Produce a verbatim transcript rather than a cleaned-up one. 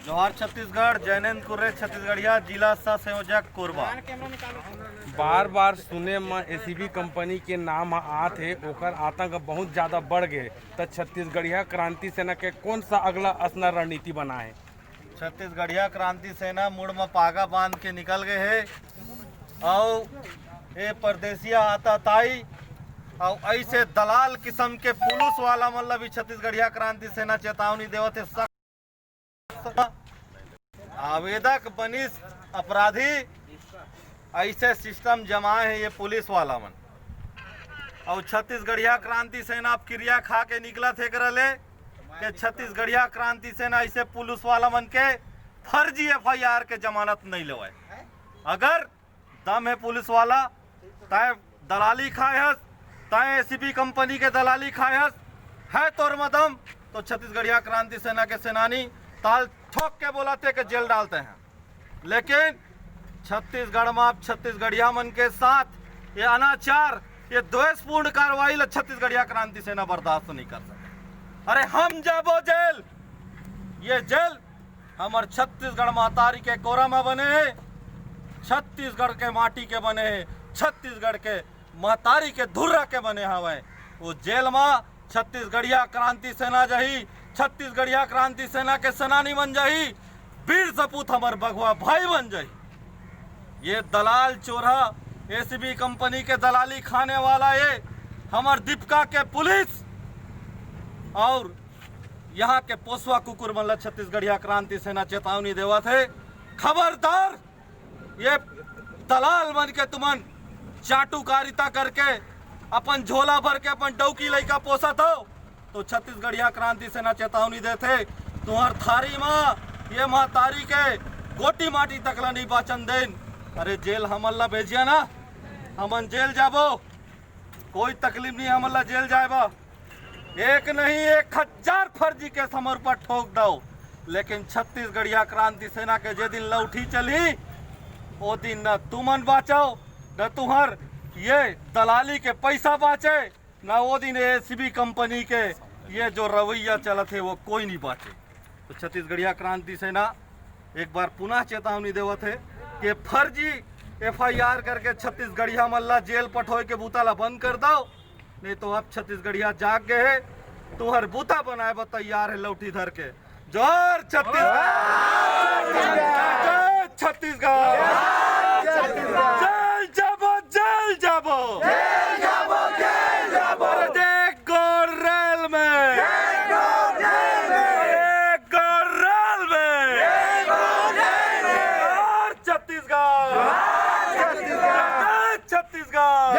जोहार छत्तीसगढ़, जैनेंद्र कुर्रे, छत्तीसगढ़िया, जिला सह संयोजक कोरबा। बार बार सुने म एसीबी कंपनी के नाम ह आत हे, ओकर आतंक बहुत ज्यादा बढ़ गे, त छत्तीसगढ़िया क्रांति सेना के कौन सा अगला असना रणनीति बना हे? छत्तीसगढ़िया क्रांति सेना मुड़ म पागा बांध के निकल गए हे, अउ ए परदेसिया आताताई अउ ऐसे दलाल किस्म के पुलिस वाला मन ला भी छत्तीसगढ़िया क्रांति सेना चेतावनी देवत हे। आवेदक बनिस अपराधी, ऐसे सिस्टम जमाए हे ये पुलिस वाला मन। अउ छत्तीसगढ़िया क्रांति सेना अब किरिया खा के निकलत हे एकरा ले के छत्तीसगढ़िया क्रांति सेना ऐसे पुलिस वाला मन के फर्जी एफआईआर के जमानत नहीं लेवय। अगर दम हे पुलिस वाला, तय दलाली खाए हस, तय एसीबी कंपनी के दलाली खाए हस, है तोर म दम तो छत्तीसगढ़िया क्रांति सेना के सेनानी ताल ठोक के बोलाते के जेल डालते हैं। लेकिन छत्तीसगढ़ में अब छत्तीसगढ़िया मन के साथ ये अनाचार, ये द्वेषपूर्ण कार्रवाई ला छत्तीसगढ़िया क्रांति सेना बर्दाश्त नहीं कर सके। अरे हम जाबो जेल, ये जेल हमर छत्तीसगढ़ महतारी के कोरा में बने हे, छत्तीसगढ़ के माटी के बने हे, छत्तीसगढ़ के महतारी के धुर्रा के बने हवय। वो जेल में छत्तीसगढ़िया क्रांति सेना जाही, छत्तीसगढ़िया क्रांति सेना के सेनानी मन जाही, वीर सपूत हमर बघवा भाई बन जाही। ये दलाल चोरहा एसीबी कंपनी के दलाली खाने वाला ये हमर दीपिका के पुलिस और यहाँ के पोसवा कुकुर मन ला छत्तीसगढ़िया क्रांति सेना चेतावनी देवत हे, खबरदार ये दलाल मन के तुमन चाटुकारिता करके अपन झोला भर के अपन डौकी लइका पोसत हो, तो छत्तीसगढ़िया क्रांति सेना चेतावनी देथे, तुहर थारी म ये महतारी के गोटी माटी तक ला नहीं बाचन देन। अरे जेल हमन ला भेजिया ना, हमन जेल जाबो, कोई तकलीफ नहीं हमन ला जेल जाए बा। एक नहीं एक हजार फर्जी केस हमर ऊपर ठोक दो, लेकिन छत्तीसगढ़िया क्रांति सेना के जे दिन लौठी चली, ओ दिन न तुमन बाचो, न तुहर ये दलाली के पैसा बाचे, ना वो दिन एसीबी कंपनी के ये जो रवैया चलत हे वो कोई नहीं बाचे। तो छत्तीसगढ़िया क्रांति सेना एक बार पुनः चेतावनी देवत हे कि फर्जी एफआईआर करके छत्तीसगढ़िया मन ला जेल पठोए के बूता ला बंद कर दो, नहीं तो अब छत्तीसगढ़िया जाग गए हे, तुहर बूता बनाए बर तैयार हे लौठी धर के। जोहार छत्तीसगढ़, जय छत्तीसगढ़, जेल जाबो, जेल जाबो, जेल जाबो, जेल जाबो। अरे एक गो रेल में, एक गो रेल में, एक गो रेल में, एक गो रेल में। जोहार छत्तीसगढ़, जोहार छत्तीसगढ़, जय छत्तीसगढ़,